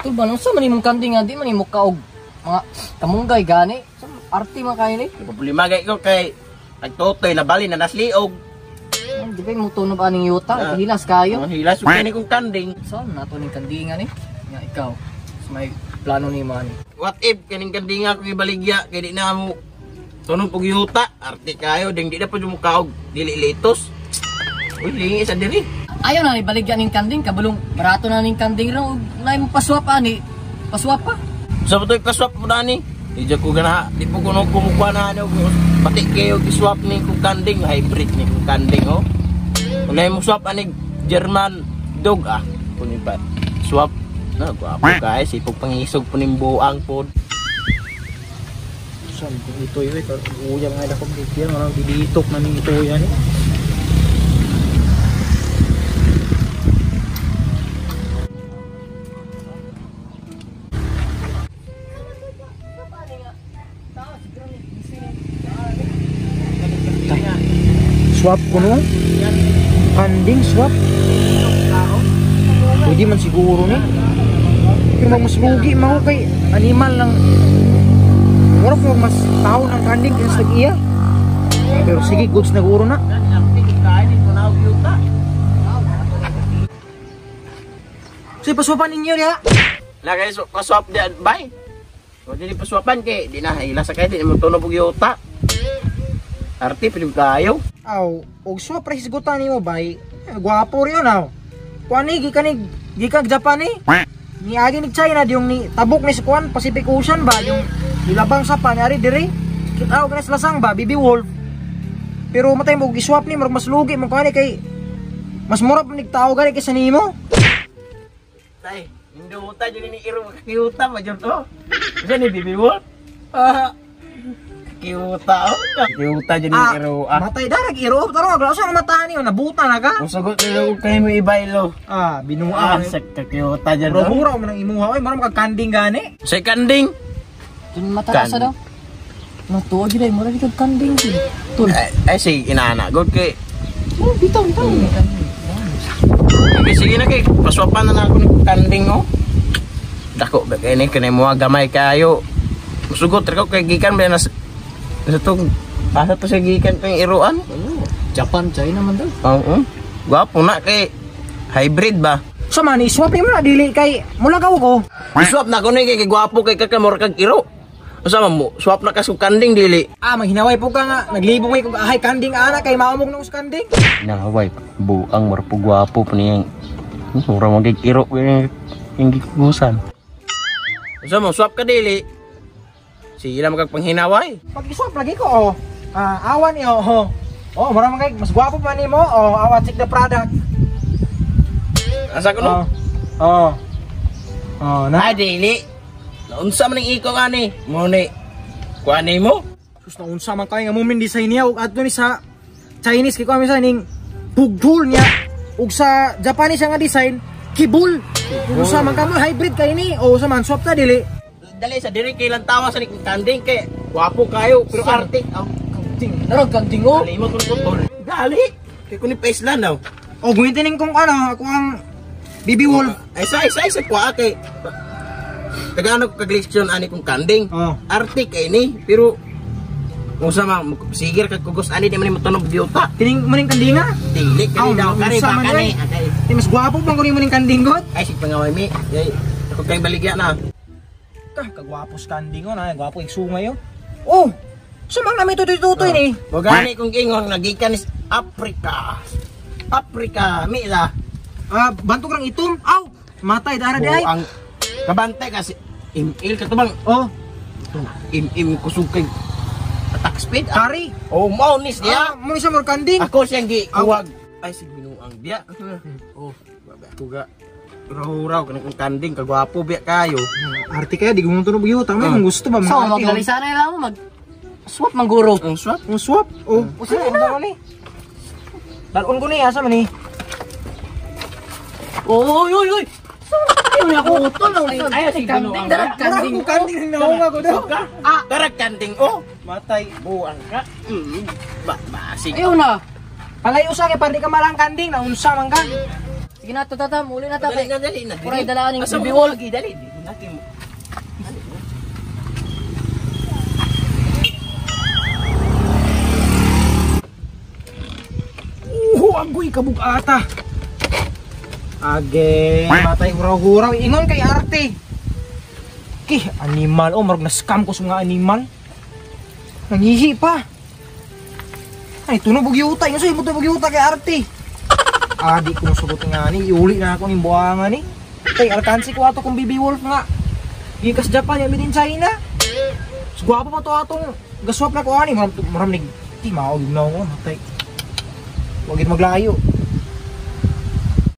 Tol ba unsa man imong kanding nga di man imo kaog mga kamunggay gani? Sa arte man kayo ni. Problema gay ko kay nagtotoy na bali na nasliog. Di ba mo tunob aning yuta, hilas kayo. Ang hilas ug kini kong kanding. Saan nato ning kandingan ni? Nga ikaw. Sa may plano ni man. What if kining kandinga ko ibaligya kay di na mo tunog og yuta, arte kayo ding di na pud mo kaog dili litos. Uy, lingi sa diri. Ayaw na ibaligya ning kanding kabulong barato na ning kanding ro nay mo paswap ani. Paswap pa. Sa ba to'y paswap mo dani? Di ko ganaha, di po kuno kumukuha na ano, pati kayo iswap ni kung kanding, hybrid ni kung kanding, oh. Wala mo swap ani German dog, ah. Kunin pa, swap. Na, gwapo kayo, sipog pangisog po ning buang po. Saan kung ito yun, uya mga ilakong bigyan, marang diditok na ning ito yan eh. Swap ko no? Kanding swap? Pwede man siguro ni. Pero mas lugi man ko kay animal lang. Mura po mas tao ng kanding kaysa sa iya. Pero sige, goods na guro na. Sige, paswapan ninyo niya. Na kayo, paswap di, bye. Kung di paswapan kay, di na, hila sa kayo, di mo tunog og yuta. Arte, pilim kayo. Aw, og swap ra hisgutan nimo bay. Gwapo rin yun, aw. Kuan ni, gikan Japan ni. Niagi ni China, yung ni tabok ni sa kuan, Pacific Ocean ba, yung nilabang sa pan, ari dire. Kita og nas lasang ba, Baby Wolf. Pero matay mo i-swap ni, murag mas lugi mo kuan kay mas mura pa nig tao gani kaysa nimo. Tay, induta dyan ni Iro, kakiuta ba dyan to? Kasi ni Baby Wolf? Ah, kakiuta, oh. Kakiuta dyan ni Iro, ah. Matay darag iro, taro agla sa mata niyo, nabuta na ka. Kung sagot nila kayo mo ibaylo. Ah, Ah, binuang. sa kakiuta dyan to. Mura mo nang imuha, oy, mura kag kanding gani. Sa kanding. Dun mata sa daw. Matuo gid ay mura di kag kanding gid. Tol. Ay, sige, inana. Good kay. Oh, bitaw bitaw. Okay, sige na kay. Paswapan na na ako ng kanding, oh. Dako, ba kay ni kanay mo gamay kayo. Musugot ra ko kay gikan ba nas sa tong asa to sa gikan pang iruan. Japan, China man daw. Oo. Gwapo na kay hybrid ba? So man, i-swap nimo na dili kay mula ka ko. I-swap na ko ni kay gwapo kay ka mura kag iro. Usa man mo, swap na ka sa kanding dili. Ah, maghinaway po ka nga, naglibong may kung ahay kanding ana kay maumog na us kanding. Naway, buang mura po gwapo pa niyang. Mura man kay iro yung gikusan. Usa mo swap ka dili. Sige lang kag panghinaway. Pag i-swap lagi ko, oh. Ah, awan ni oh. Oh, mura man kay mas gwapo pa nimo. Oh, awan check the product. Asa ko no? Oh. Oh. Oh, na. Ay dili. Naunsa man ang iko ani? Mo ni kuan mo? Sus na unsa man kay nga moment design niya ug adto ni sa Chinese kay kuan sa ning bugdul niya ug sa Japanese nga design kibul. Unsa man kamo hybrid kay ni o unsa man swap ta dili. Dali sa diri kay lantawa sa ning kanding kay gwapo kayo pero arte. Oh, Kanding. Narag kanding oh. dali mo kun tol. Dali. Kay kun ni Peslan daw. O gamitin kung ano ako ang Baby Wolf. Ay sa kuha kay tagano kag leksyon ani kong kanding. Oh. Arte kay ni pero unsa man sigir kag kugos ani di man mo tunog yuta. Kining muning kandinga. Dili kani Aw, daw kani unsa ba man kani. oy. Di mas gwapo bang kuning muning kanding god? Ay sig pangaway mi. Ay ako kay baligya na. Ka kagwapo sa kanding oh, na gwapo ig sungay oh. Oh. Sumang nami tutoy-tutoy ni. Bugani kong ingon nagikan is Africa. Africa, mi la. Ah, bantog rang itom. Aw, matay dara di ay. Ang kabantay kasi imil ka to bang Oh, im kusog kay attack speed. Ah. kari. Oh, mao ni siya. Ah, mo isa mo kanding. Ako siyang gi kuwag. Ay sig binuang biya. Oh, babe ako ga. Raw-raw kanang kong kanding kagwapo biya kayo. Arte kaya di gumuto no buyo. Tama kung gusto ba mga So arte. maglalisa na lang mo mag swap mangguro. Ang swap. Ang swap. Oh, O sige na. ni. Dalon ko ni asa man ni. Oy oy oy. Ayaw na ako utol. Ay, sige, Kanding darag Kanding kanding. ko kanding naunga ko daw. Ah, tarag kanding oh. Matay. Buang ka. Ba, basig. Ayaw na. Palay usa kay para di ka malang kanding na unsa man ka. Sige na to tata, muli na ta Dali kay. na, dali na. Kuray dalaan ning Asa baby mo wolf. lagi, dali. Dali mo. Uho, agoy kabugata. Age, matay huraw-huraw. Ingon kay arte. Ki, animal. Oh, marag na-scam ko sa mga animal. Nangihi pa. Ay, tunog bugyuta. Ingon sa'yo, mo bugyuta kay arte. Adi ko nasugot nga ni. Iuli na ako ng buwangan ni. Kay, alkansi ko ato kung baby wolf nga. Gikas Japan, yami din China. So, gwapo pa to atong gaswap na ko ani. Maram, maram ni, ti, maog na ako. Matay. Huwag gid maglayo.